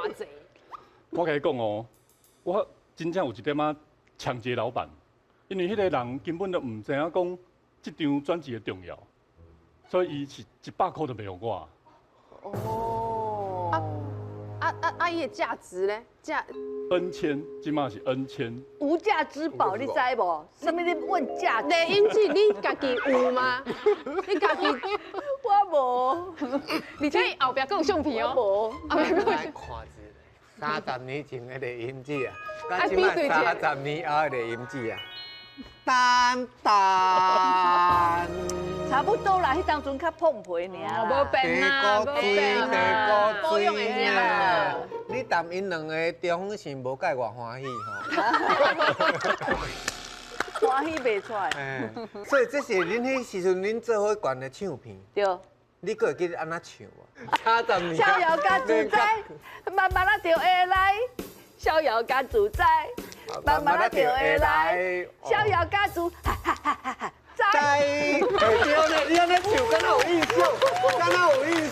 偌濟？我共你講哦，我真正有一點仔搶一個老闆，因為彼個人根本就毋知影講這張專輯的重要，所以伊是100箍都袂予我。哦，啊啊啊啊！伊的價值咧？價 N 千，這馬是 N 千。無價之寶，你知無？啥物你問價值？麗英姐，你家己有嗎？你家己我無，而且後壁閣有相片哦。無。後壁閣有。來看一下，30年前的麗英姐啊，佮這擺30年後的麗英姐啊，單單。差不多啦，彼當陣較膨皮爾。無變啦，無變啦，保養會爾。你談𪜶兩个中分是無蓋偌歡喜吼。歡喜袂出來。所以這是恁彼時陣恁做伙懸的唱片。對。你閣會記得按怎唱無？30年。逍遙佮自在，慢慢仔就會來。逍遙佮自在，慢慢仔就會來。逍遙佮自，哈哈哈哈哈。在，對呢，你按呢唱，敢若有印象，敢若有印象。